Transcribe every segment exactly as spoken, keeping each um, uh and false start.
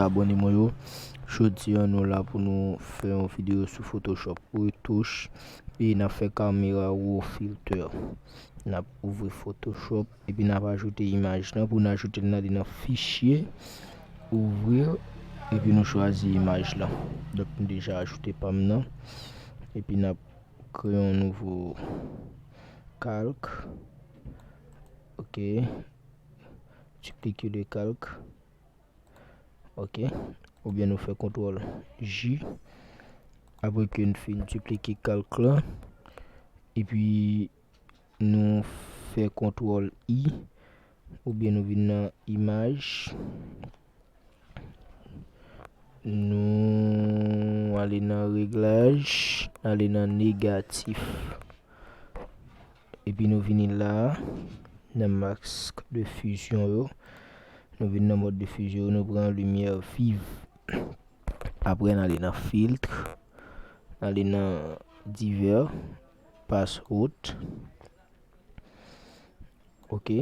Abòne mwen yo. Jodi a, nou la pou nou fè yon videyo sou Photoshop retouch. E n ap fè kamera raw filter. N ap ouvri Photoshop, epi n ap ajoute imaj lan. Pou n ajoute l, n ale nan fichye, ouvrir, epi nou chwazi imaj lan. Donk, m deja ajoute pa m nan. Epi n ap kreye yon nouvo kalk. Ok. Dupliquer le calque. Ok. Oubyen nou fè kontwòl J. Apre ke n fin diplike kalk la, epi nou fè kontwòl I, oubyen nou vin nan imaj, nou ale nan reglaj, ale nan negatif. Epi nou vini la, nan mask de fusion yo. Nou vin nan mòd de fusion yo, nou pran limyè viv. Apre, n ale nan filtre, n ale nan divers, passe haute. Ok.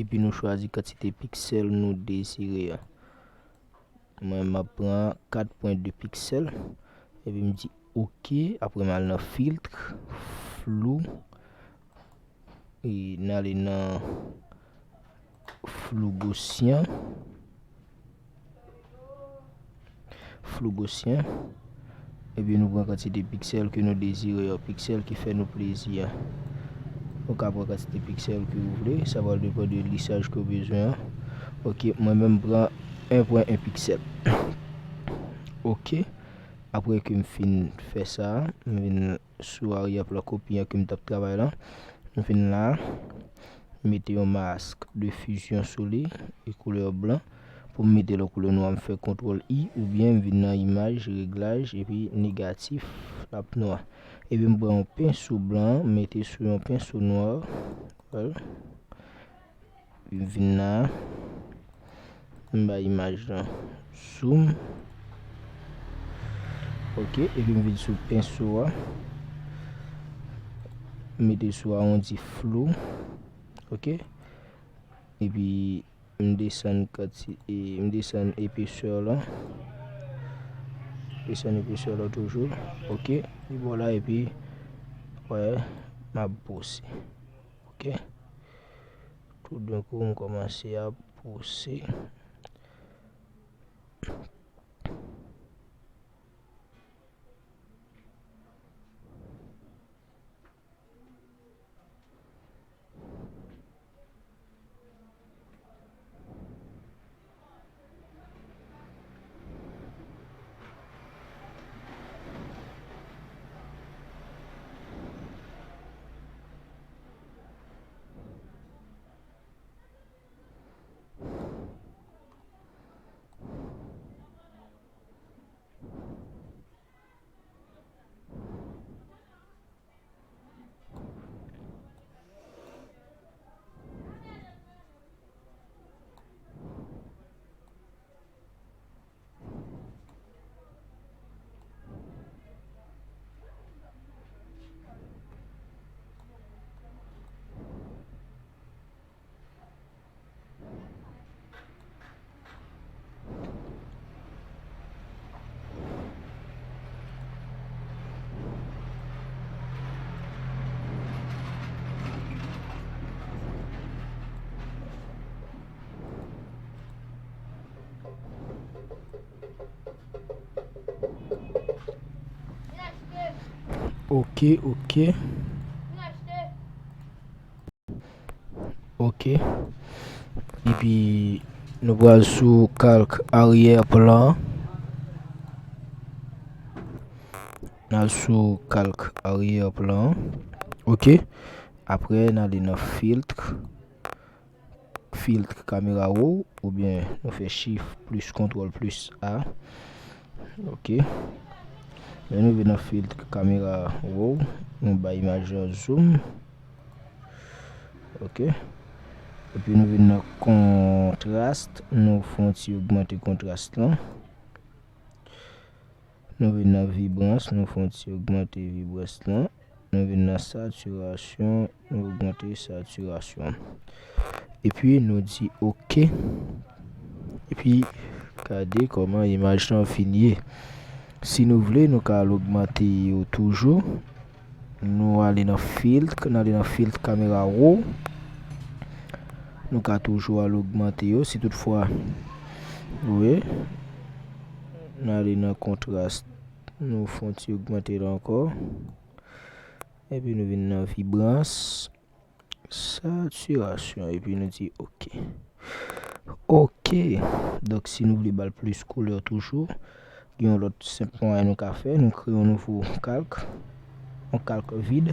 Epi nou chwazi kantite piksèl nou dezire a. Mwen, m ap pran kat pwen de piksèl. Epi m di ok. Apre m al nan filtre, flou. E n ale nan flou gosyen. Flou gosyen. Epi nou pran kantite piksèl ke nou dezire yo, piksèl ki fè nou plezi a. Nou ka pran kantite piksèl ke ou vle, sa pral depann de lisaj ke ou bezwen an. Ok, mwen menm m pran en pwen en piksèl. Ok, apre ke m fin fè sa, m vin sou aryè plan kopi an ke m t ap travay la. M vin la, m mete yon mask de fusion sou li, e koulè blan. Pou m mete l an koulè nwa, m fè kontwòl I, oubyen m vin nan imaj, reglaj, epi negatif, l ap nwa. Epi m pran yon penso blan, m mete sou yon penso nwa. Vwala. M vin la, m bay imaj lan zoom. Ok, epi m vin sou penso a. M mete sou awondi flou. Ok. Epi m desann kanti-, e, m desann epesè lan. Desann epesè lan toujou. Ok. Li bò la epi, wè, m ap pouse. Ok. Toudenkou, m kòmanse ap pouse. Ok, ok. Ok. Epi, nou pral sou kalk aryè plan. N al sou kalk aryè plan. Ok. Apre, n ale nan filtre. Filtre kamera raw, oubyen nou fè shift plis kontwòl plis A. Ok. Lè nou vin nan filtre kamera raw, nou bay imaj lan zoom. Ok. Epi nou vin nan kontrast, nou fè yon ti ogmante kontrast lan. Nou vin nan vibrans, nou fè yon ti ogmante vibrans lan. Nou vin nan satirasyon, nou ogmante satirasyon. Epi nou di ok. Epi, gade kòman imaj lan fin ye. Si nou vle, nou ka al ogmante yo toujou. Nou ale nan filt, nou ale nan filt kamera raw. Nou ka toujou al ogmante yo, si toutfwa, wi. Nou ale nan kontras, nou fè yon ti ogmante la ankò. Epi nou vin nan vibrans, satirasyon, epi nou di oke. Oke. Donk, si nou vle ba l plis koulè toujou, gen yon lòt senp mwayen nou ka fè. Nou kreye yon nouvo kalk, yon kalk vid.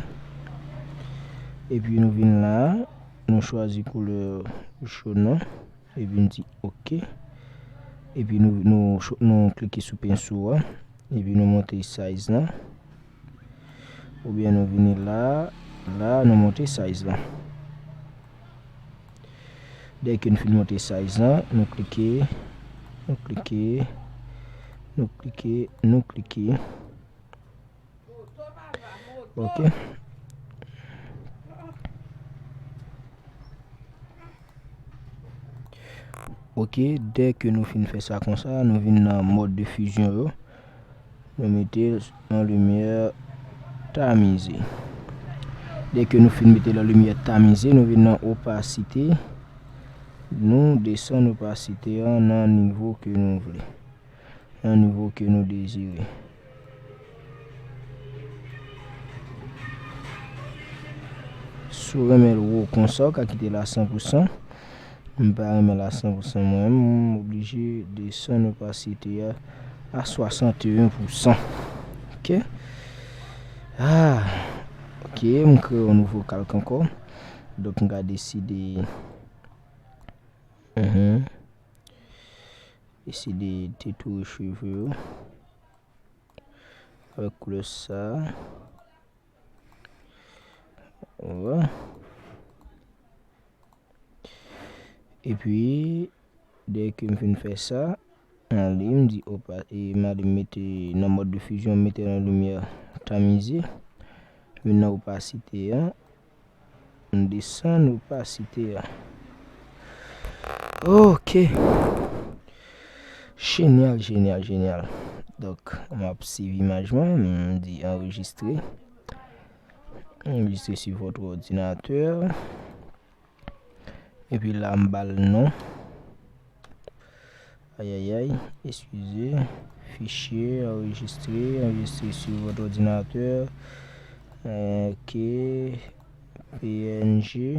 Epi nou vin la, nou chwazi koulè jòn nan. Epi nou di oke. Epi nou, nou, nou klike sou penso a. Epi nou monte size lan. Oubyen nou vini la, la nou monte size lan. Dèke nou fin monte size lan, nou klike, nou klike, nou klike, nou klike. Ok. Ok, dèke nou fin fè sa konsa, nou vin nan mòd de fizyon yo. Nou mete l an limyè tamize. Dèke nou fin mete l an limyè tamize, nou vin nan opasite. Nou desann opasite an nan nivo ke nou vle. Nan nivo ke nou dezire. Si w renmen l wo konsa, w ka kite l a san pou san. M pa renmen l a san pou san mwen menm, m oblije desann opasite a a swasanteyen pou san. Ok. Ah, ok, m kreye yon nouvo kalk ankò. Donk, m ka deside, mhm, deside detoure cheve yo avèk koulè sa. Wè. Epi, dèke m fin fè sa, m ale, m di opa-, e m ale mete nan mòd de fizyon, m mete nan limyè tamize. Vin nan opasite a, m desann opasite a. Ok. Jenyal, jenyal, jenyal. Donk, m ap save imaj mwen, m di anrejistre. Enregistré sur votre ordinateur. Epi la, m ba l non. Ayayay, excusez. Fichier enregistré, enregistré sur votre ordinateur. Ok. P N G.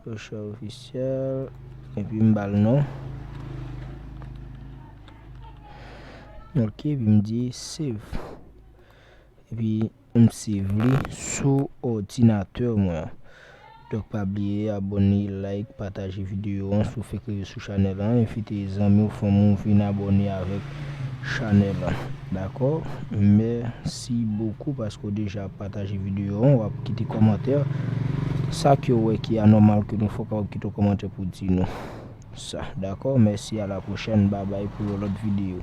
Recherche officielle. Epi m ba l non. Ok, epi m di save. Epi m save li sou òdinatè mwen an. Donk, pa bliye abòne, like, pataje videyo an si w fèk rive sou chanèl lan. Envite zanmi w, fanmi w vin abòne avèk chanèl lan. Dakò? Mèsi bokou paske w deja pataje videyo an, w ap kite kòmantè. Sa ke w wè ki anòmal ke nou fè, w kapab kite yon kòmantè pou di nou sa. Dakò? Mèsi, a la pwochèn. Babay pou yon lòt videyo.